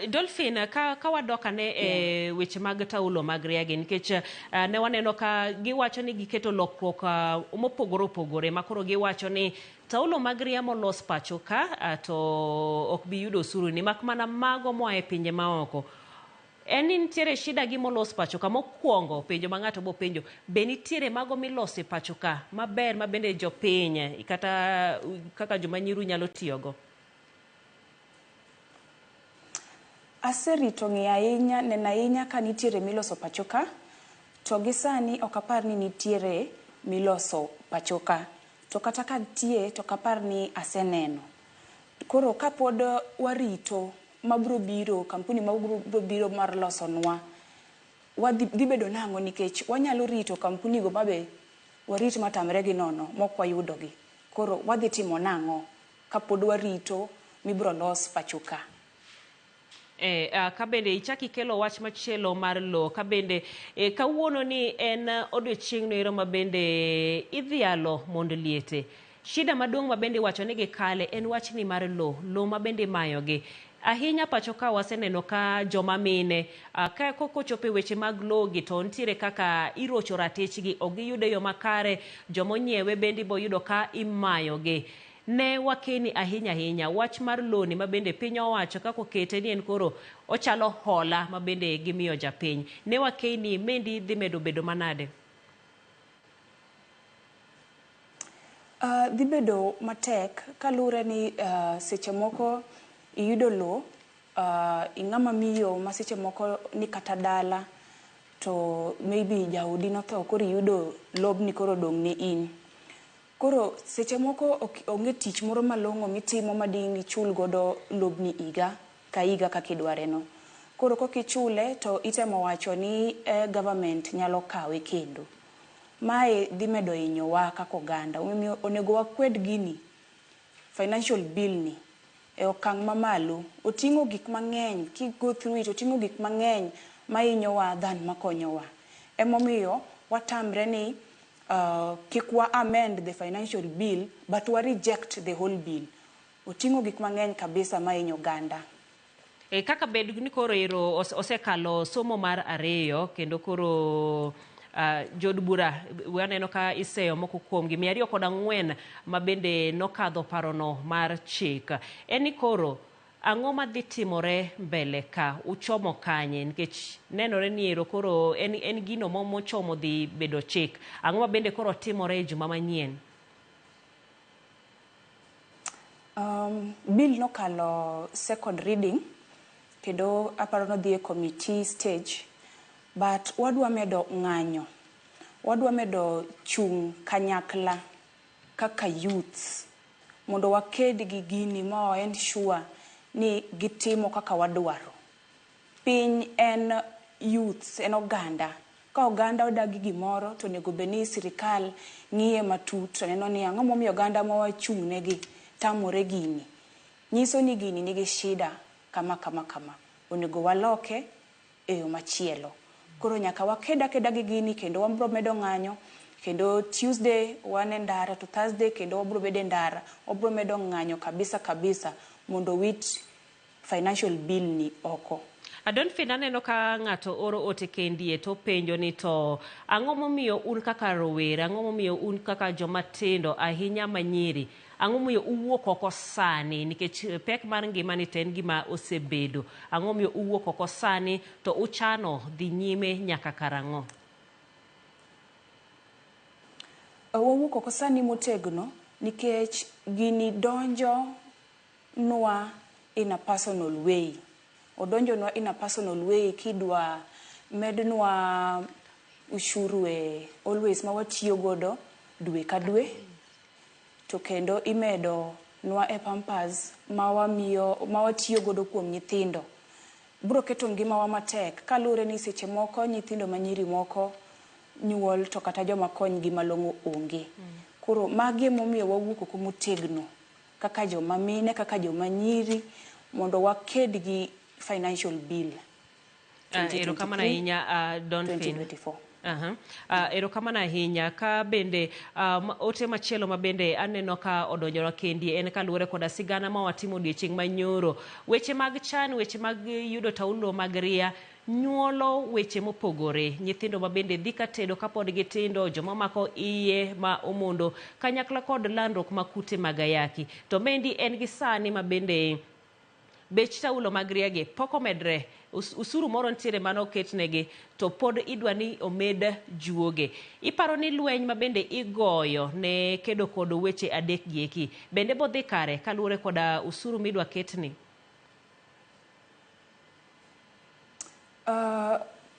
Dolphin, ka wadok ane e weche mag taulo mag riagi, nikech ne waneno ka giwacho ni giketo lokruok mopogore opogore, ma koro giwacho ni taulo mag ria molos pacho ka to ok bi yudo osuru ni, mak mana mago moa e pinje maoko. En ni nitiere shida gi molos pacho ka. Mokwongo, penjo ma ng'ato bo penjo, be nitiere mago miloso e pacho ka maber ma bende jopiny kata kaka joma nyiru nyalo tiyogo? Aserito ng'iyo ahinya, neno ahinya ka nitiere miloso pacho ka, to gi sani ok apar ni nitiere miloso pacho ka. To kata ka nitie to ok apar ni aseneno. Koro kapod warito mabro biro, kampuni mabro biro mar losonwa, wadhi dhi bedo nang'o nikech wanyalo rito kampuni go mabe warit matamre gi nono mok wayudogi. Koro wadhi timo nang'o kapod warito mibro los pacho ka? Ka bende ichak ikelo wach machielo mar lo, ka bende kawuono ni en odiochieng' noero ma bende idhialo mond liete. Shida maduong' ma bende iwacho ni gikale en wachni mar lo, lo ma bende imayogi. Ahinya pacho ka waseneno ka joma mine ka kochopo e weche mag logi to nitiere kaka irocho ratichgi, ok giyudo e yo makare, joma onyiewe bende iboyudo ka imayogi. Ne wakeni ahinya ahinya wach mar loni ma bende piny owacho kaka okete ni en koro ochalo hola ma bende gimiyo japiny. Ne wakeni mendi dhi medo bedo manade? Dhi bedo matek kaluwore ni seche moko iyudo lo, ing'ama miyo ma seche moko ni kata dala to maybe jaodi notho, koro iyudo lobni koro odong' ne in. Koro seche moko onge tich moro malong'o mitimo ma ding' ichul godo lobni higa ka higa kaka idware no. Koro kokichule to itemo wacho ni government nyalo kawe kendo. Mae dhi medo hinyowa kaka oganda. Omiyo onego wakwed gini, financial bill ni, e okang' mamalo. Oting'o gik mang'eny, ki go through it, oting'o gik mang'eny mahinyowa than makonyowa. Emomiyo watamre ni kik wa amend the financial bill, but wa reject the whole bill. Oting'o gik mang'eny kabisa mahinyo oganda. Kaka bed ni koro ero osekalo somo mar ariyo kendo koro jood bura waneno ka iseyo moko kuomgi 204 ma bende nokadho parono mar chik. En ni koro ang'o madhi timore mbele ka uchomo kanye, nikech nenore ni ero koro en gino mochomo dhi bedo chik. Ang'o ma bende koro timore e juma manyien? Bill nokalo second reading kendo aparo nodhi e committee stage, but wadwa medo ng'anyo, wadwa medo chung' kanyakla kaka youths mondo waked gi gini ma wa ensure ni gitimo kaka wadwaro. Piny en youths, en oganda. Ka oganda odagi gimoro to onego bed ni sirikal ng'iye matut to neno ni ang'o momiyo oganda ma wachung' negi tamore gini. Nyiso ni gini nigi shida kama kama kama. Onego waloke e yo machielo. Koro nyaka waked akeda gi gini kendo wabro medo ng'anyo, kendo Tuesday wan e ndara to Thursday kendo wabro bedo e ndara, wabro medo ng'anyo kabisa kabisa mondo wit financial bill ni oko. Adolphine, aneno ka ng'ato oro ote kendie to penjo ni to ang'o momiyo un kaka rowere, ang'o momiyo un kaka joma tindo ahinya manyiri, ang'o momiyo uwuok oko sani nikech pek mar ngima ni to en gima osebedo, ang'o momiyo uwuok oko sani to uchano dhi nyime nyaka karang'o? Wawuok oko sani motegno nikech gini donjo nwa in a personal way. Odonjo nwa in a personal way kidwa mednwa ushuru e always ma watiyo godo dwe ka dwe, to kendo imedo nwa e pampers ma wamiyo ma watiyo godo kuom nyithindo biro keto ngimawa matek kaluwore ni seche moko nyithindo manyiri moko nyuol to kata joma konygi malong'o onge. Koro magi emomiyo wawuok oko motegno kaka joma mine, kaka joma nyiri mondo waked gi financial bill. Erokamano ahinya Donfin. 2024. Erokamano ahinya. Ka bende ote machielo ma bende aneno ka odonjora kendi en kaluwore koda sigana ma watimo odiochieng' manyoro. Weche mag chan, weche mag yudo taulo mag ria nyuolo weche mopogore. Nyithindo ma bende dhi ka tedo kapod gitindo, joma mako iye ma omondo, kanyakla kod landruok ma kute mag ayaki. To mendi en gi sani ma bende bech taulo mag ria gi pok omedre. Usuru moro nitiere mane oketnegi to pod idwa ni omed juoge. Iparo ni lweny ma bende igoyo ne kedo kod weche adek gi eki bende bodhi kare kaluwore koda usuru midwa ketni?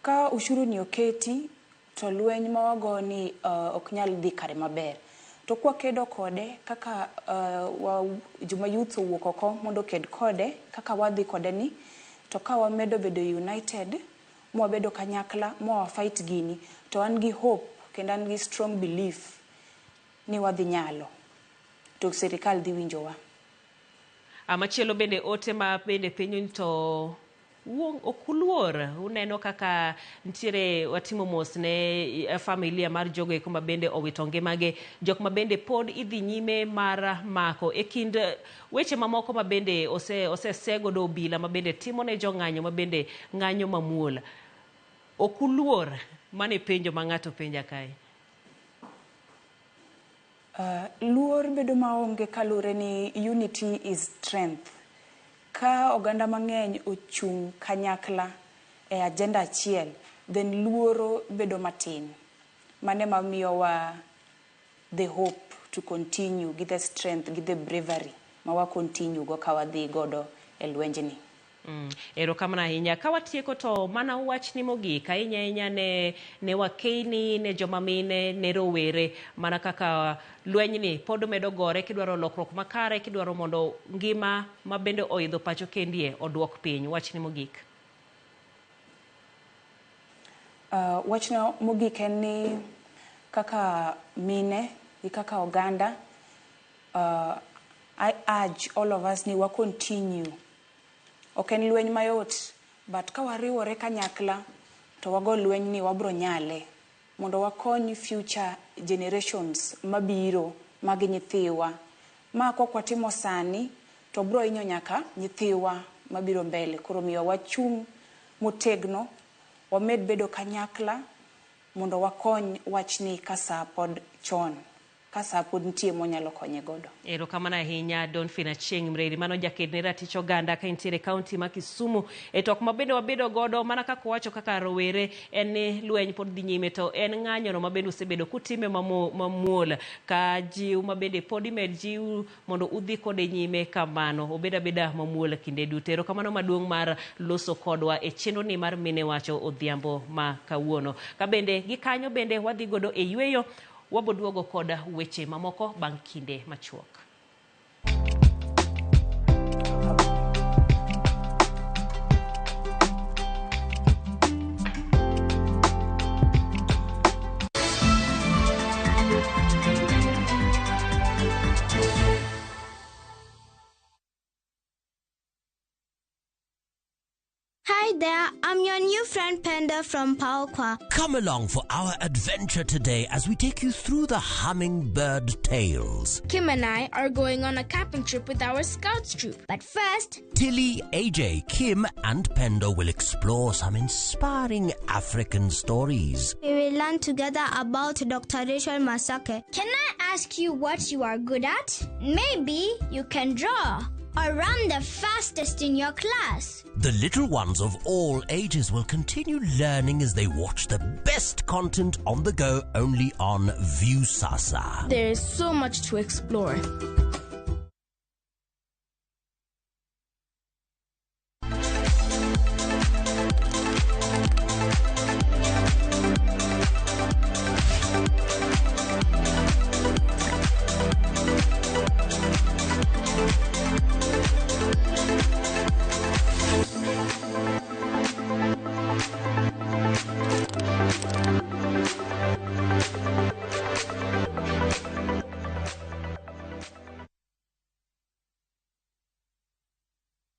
Ka ushuru ni oketi to lweny ma wago ni ok nyal dhi kare maber. To kwakedo kode kaka joma youth owuok oko mondo oked kode kaka wadhi kode ni, to ka wamedo bedo united mwabedo kanyakla mwa fight gini, to an gi hope kendo an gi strong belief ni wadhi nyalo to sirikal dhi winjowa. Machielo bende ote ma bende penjo to ok uluor, uneno kaka nitiere watimo mos ne familia mar jogo eko ma bende owito ngimagi, jok ma bende pod idhi nyime mar mako e kind weche mamoko ma bende osesegodo obila ma bende timo ne jong'anyo ma bende ng'anyo mamuol. Ok uluor? Mano e penjo ma ng'ato penja kae. Luor bedo maonge kaluwore ni unity is strength. Ka oganda mang'eny ochung' kanyakla e agenda achiel, then luoro bedo matin. Mano ema miyowa the hope to continue gi the strength gi the bravery ma wa continue go ka wadhi godo e lwenjni. Erokamano ahinya. Ka watieko to mana wachni mogik ahinya ahinya ne wakeini, ne joma mine, ne rowere, mana kaka lwenyni pod medo gore kidwaro lokruok makare, kidwaro mondo ngima ma bende oidho pacho kendie oduok piny. Wachni mogik. Wachna mogik en ni kaka mine gi kaka oganda, I urge all of us ni wa continue. Ok en lweny mayot, but ka wariwore kanyakla to wago lweny ni wabro nyale mondo wakony future generations mabiro mag nyithiwa. Ma kok watimo sani to bro hinyo nyaka nyithiwa mabiro mbele. Koro miyo wachung' motegno, wamed bedo kanyakla mondo wakony wachni ka saa pod chon, ka saa pod nitie mwanyalo konye godo. Erokamano ahinya Donfin Achieng' Mreri, mano jaked ne ratich oganda ka intiere e kaunti ma Kisumu. E tok ma bende wabedo godo mana kaka owacho kaka rowere en ni lweny pod dhi nyime to en ng'anyono ma bende usebedo kutime mamuol ka jiw ma bende pod imed jiw mondo udhi kode nyime kamano, obed abeda mamuol kinde duto. Erokamano maduong' mar loso kodwa e chenro ni mar Mine Wacho odhiambo ma kawuono. Ka bende gi kanyo bende wadhi godo e yweyo, waboduogo kod weche mamoko bang' kinde machuok. Hi there, I'm your new friend Penda from Paokwa. Come along for our adventure today as we take you through the hummingbird tales. Kim and I are going on a camping trip with our scouts troop. But first, Tilly, AJ, Kim and Pendo will explore some inspiring African stories. We will learn together about Dr. Rachel Masake. Can I ask you what you are good at? Maybe you can draw or run the fastest in your class. The little ones of all ages will continue learning as they watch the best content on the go only on Viusasa. There is so much to explore.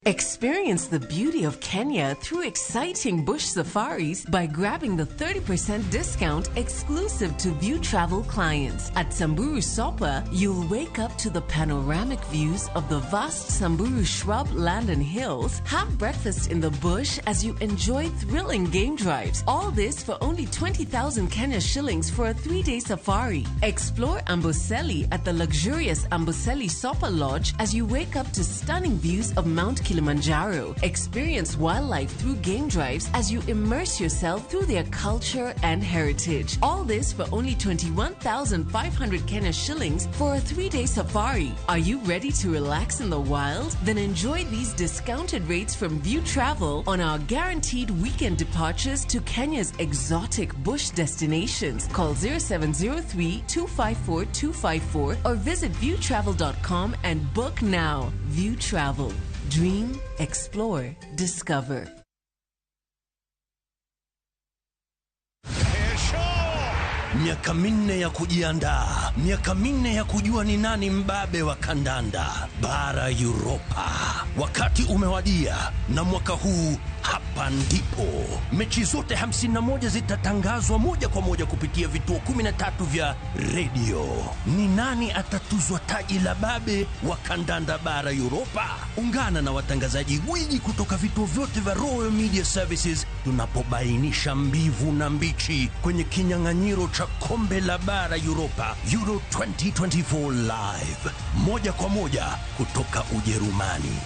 Experience the beauty of Kenya through exciting bush safaris by grabbing the 30% discount exclusive to View Travel clients. At Samburu Sopa, you'll wake up to the panoramic views of the vast Samburu shrub land and hills, have breakfast in the bush as you enjoy thrilling game drives. All this for only 20,000 Kenya shillings for a 3-day safari. Explore Amboseli at the luxurious Amboseli Sopa Lodge as you wake up to stunning views of Mount Kilimanjaro. Experience wildlife through game drives as you immerse yourself through their culture and heritage. All this for only 21,500 Kenya shillings for a 3-day safari. Are you ready to relax in the wild? Then enjoy these discounted rates from View Travel on our guaranteed weekend departures to Kenya's exotic bush destinations. Call 0703 254 254 or visit viewtravel.com and book now. View Travel. Dream, explore, discover. Miaka 4 ya kujiandaa, miaka 4 ya kujua ni nani mbabe wa kandanda bara Europa. Wakati umewadia, na mwaka huu hapa ndipo mechi zote 51 zitatangazwa moja kwa moja kupitia vituo 13 vya redio. Ni nani atatuzwa taji la babe wa kandanda bara Europa? Ungana na watangazaji gwiji kutoka vituo vyote vya Royal Media Services tunapobainisha mbivu na mbichi kwenye kinyang'anyiro cha kombe la bara Europa Euro 2024 live moja kwa moja kutoka Ujerumani.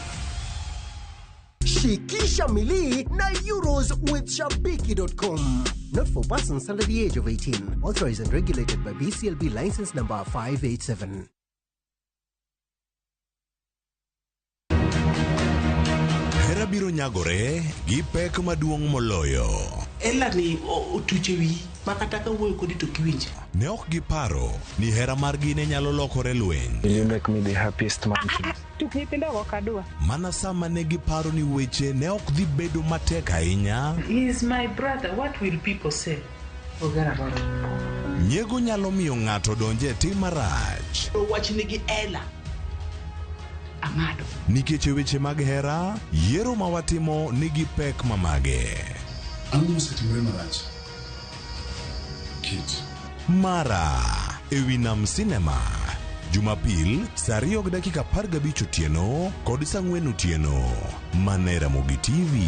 Shikisha milii na Euros with Shabiki.com. Not for persons under the age of 18. Authorized and regulated by BCLB license number 587. Hera biro nyagore gi pek maduong' moloyo. Ela ni otuche wi makata ka wuoyo kodi to kiwinja. Ne ok giparo ni hera margi ne nyalo lokore lweny. Will you make me the happiest man today? Tuk nyithindo ok adwa. Mana sama ne giparo ni weche ne ok dhi bedo matek ahinya. He is my brother. What will people say? Forget about it. Nyiego nyalo miyo ng'ato donje e tim marach. Wach nigi Ela. Ang'ado. Nikech e weche mag hera, yiero ma watimo nigi pek mamage. Ang'o mosetimore marach? Kit. Mara ewi Nam Cinema Jumapil saa 2:15 otieno kod saa 4 otieno mana e Ramogi TV.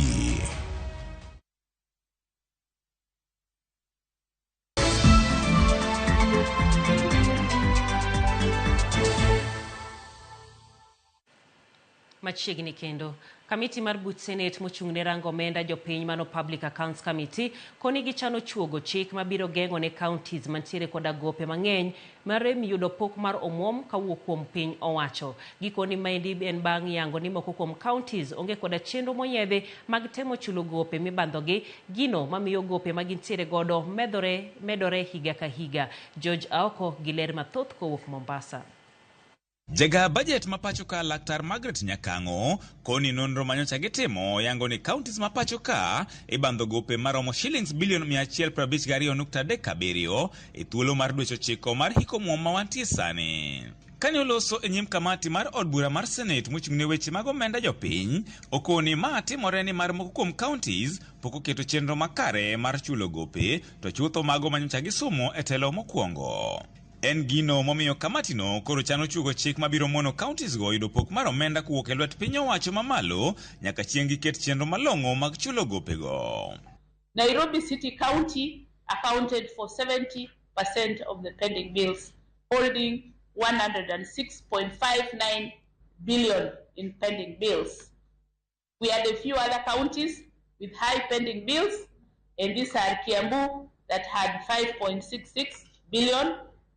Machiegni kendo kamiti mar buch Senate mochung' ne rango omenda jopiny mano Public Accounts Committee koni gichano chuogo chik mabiro geng'o ne counties mantiere koda gope mang'eny marem yudo pok mar omuom kawuok kuom piny owacho. Gikoni maendi en bang' yango ni moko kuom counties onge koda chenro moyiedhi mag temo chulo gope mibandhogi, gino mamiyo gope magintiere godo medore higa ka higa. George Aoko gi ler mathoth kowuok Mombasa. Jaga budget ma pacho ka Laktar Margaret Nyakang'o koni nonro manyocha gitimo yango ni counties ma pacho ka ibandho gope maromo shillings bilion 152.37 e thuolo mar dweche 9 mar hik omuom ma wantie sani. Kane oloso e nyim kamati mar od bura mar Senate mochung' ne weche mag omenda jopiny, okoni ma timore ni mar moko kuom counties pok oketo chenro makare mar chulo gope to chutho mago manyocha gisumo e telo mokwongo. En gino momiyo kamatino koro chano chugo chik mabiro mono counties go yudo pok mar omenda kowuok e lwet piny owacho mamalo nyaka chieng' giket chenro malong'o mag chulo gopego. Nairobi City County accounted for 70% of the pending bills, holding 106.59 billion in pending bills. We had a few other counties with high pending bills, and these are Kiambu that had 5.66 billion,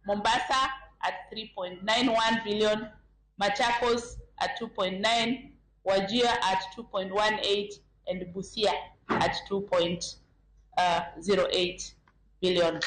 Mombasa at 3.91 billion, Machakos at 2.9, Wajir at 2.18, and Busia at 2.08 billion.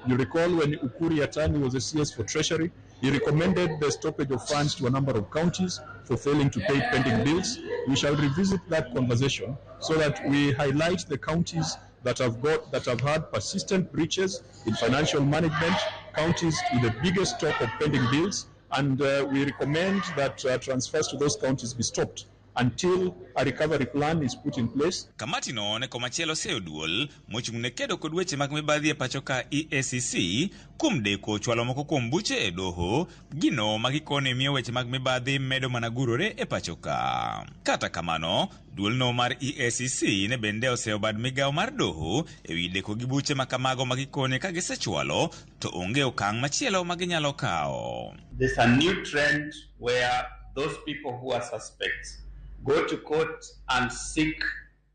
You recall when Ukur Yatani was a CS for Treasury, he recommended the stoppage of funds to a number of counties for failing to pay pending bills. We shall revisit that conversation so that we highlight the counties that have had persistent breaches in financial management, counties with the biggest stock of pending bills, and we recommend that transfers to those counties be stopped until a recovery plan is put in place. Kamati no ne komachielo oseyo duol mochung' ne kedo kod weche mag mibadhi e pacho ka EACC kuom deko chwalo moko kuom buche e doho gino ma gikone miyo weche mag mibadhi medo mana gurore e pacho ka. Kata kamano, duolno mar EACC ne bende oseyo bad migawo mar doho ewi deko gi buche ma kamago ma gikone ka gisechwalo to onge okang' machielo ma ginyalo kawo. There's a new trend where those people who are suspects go to court and seek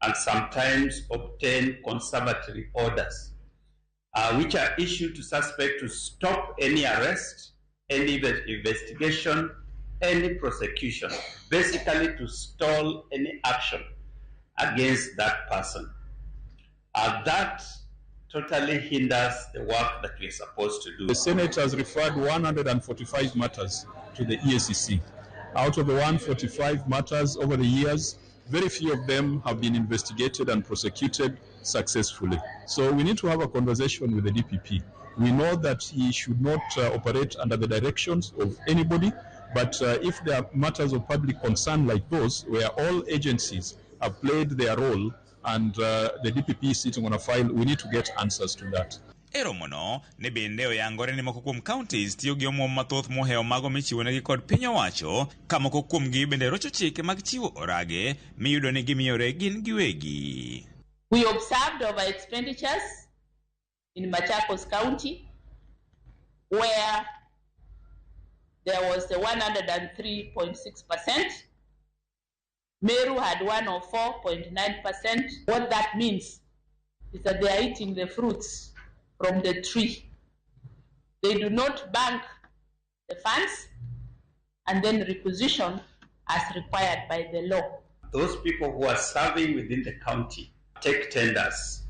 and sometimes obtain conservatory orders, which are issued to suspect to stop any arrest, any investigation, any prosecution, basically to stall any action against that person. That totally hinders the work that we're supposed to do. The Senate has referred 145 matters to the EACC. Out of the 145 matters over the years, very few of them have been investigated and prosecuted successfully. So we need to have a conversation with the DPP. We know that he should not operate under the directions of anybody, but if there are matters of public concern like those, where all agencies have played their role and the DPP is sitting on a file, we need to get answers to that. E romono ne bende oyangore ni moko kuom counties tiyo gi omuom mathoth mohewo mago michiwonegi kod piny owacho ka moko kuomgi bende rocho chike mag chiwo orage miyudo ni gimiyore gin giwegi. We observed over expenditures in Machakos County where there was a 103.6%. Meru had 104.9%. What that means is that they are eating the fruits from the tree. They do not bank the funds and then requisition as required by the law. Those people who are serving within the county take tenders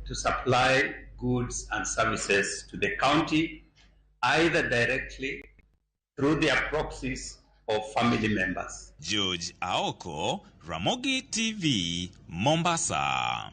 to supply goods and services to the county, either directly through their proxies or family members. George Aoko, Ramogi TV, Mombasa.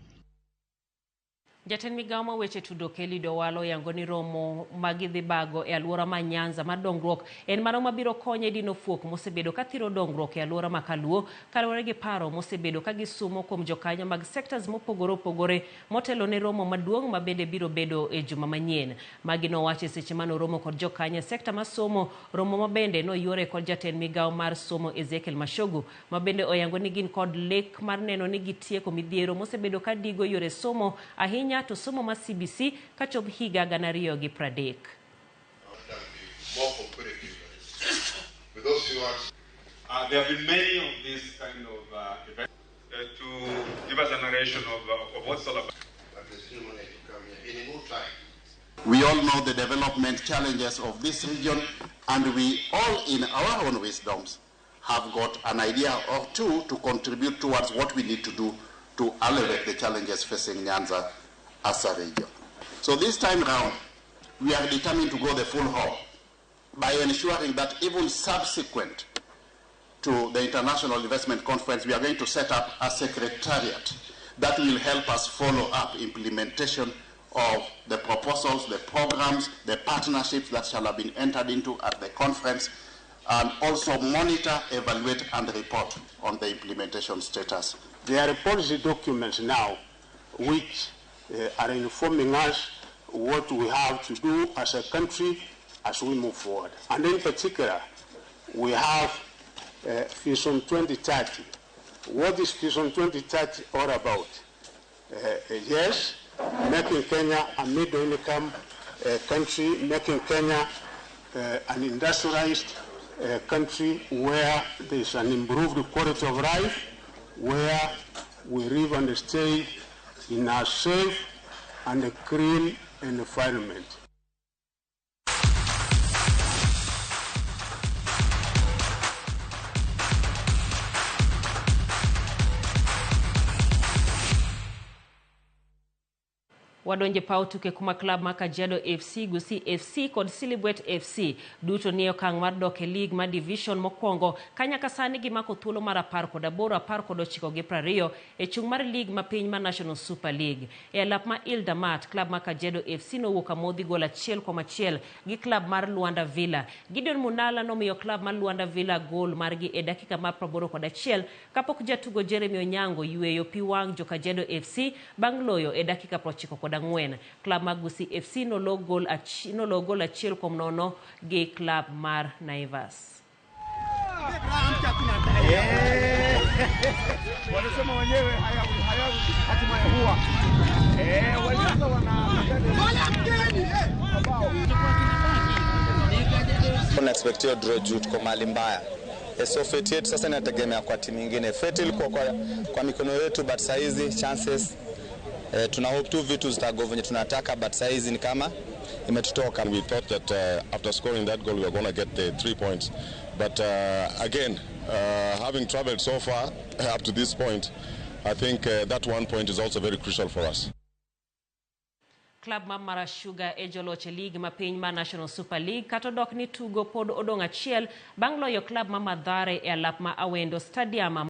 Jatend migawo ma weche tudo Kelly Owalo yango ni romo magidhi bago e alwora ma Nyanza mar dongruok en mano mabiro konye dino fuok mosebedo ka thiro dongruok e alwora ma Kaluo kaluwore gi paro mosebedo ka gisumo kuom jokanyo mag sectors mopogore opogore motelo ne romo maduong' ma bende biro bedo e juma manyien. Magi nowacho e seche mane oromo kod jokanyo e sekta mar somo, romo ma bende noyuore kod jatend migawo mar somo Ezekiel Machogu ma bende oyango ni gin kod lek mar neno ni gitieko midhiero mosebedo ka digo yore somo ahinya to somo ma CBC kachop higa 2030. There have been many of these kind of events to give us a narration of what's all about. We all know the development challenges of this region, and we all in our own wisdoms have got an idea or two to contribute towards what we need to do to alleviate the challenges facing Nyanza as a region. So this time round, we are determined to go the full hog by ensuring that even subsequent to the International Investment Conference, we are going to set up a secretariat that will help us follow up implementation of the proposals, the programs, the partnerships that shall have been entered into at the conference, and also monitor, evaluate, and report on the implementation status. There are policy documents now which are informing us what we have to do as a country as we move forward. And in particular, we have Vision 2030. What is Vision 2030 all about? Yes, making Kenya a middle-income country, making Kenya an industrialized country where there is an improved quality of life, where we live and stay in a safe and a clean environment. Wadonje paw tuke kuma klab ma Kajiado FC, Gusii FC kod Silibwet FC duto nie okang' mar dok e lig mar division mokwongo ka nyaka sani gimako thuolo mar 18, 19 gi 20 e chung' mar lig ma piny mar National Super League. E alap ma Ildamat, klab ma Kajiado FC nowuok amodhi gol 1-1 gi klab mar Luanda Villa. Gideon Munala nomiyo klab mar Luanda Villa gol margi e dakika mar 81 kapok jatugo Jeremy Onyango yweyo pi wang' jo Kajiado FC bang' loyo e dakika 94. Klab mar Gusii FC nolo gol 1-0 gi klab mar Naivas. Wanasema wenyewe hayawi hatimaye huwa walianza wana expect hiyo draw juu tuko mahali mbaya. So fate yetu sasa inategemea kwa timu nyingine. Fate ilikuwa kwa mikono yetu, but saizi chances tuna hope tu vitu zitago venye tunataka, but saizi ni kama imetutoka. We thought that after scoring that goal we were going to get the 3 points, but again having traveled so far up to this point, I think that 1 point is also very crucial for us. Klab mar Mara Sugar e joloch e lig ma piny mar National Super League kata odok ni tugo pod odong' achiel bang' loyo klab ma Mathare e alap ma Awendo Stadium.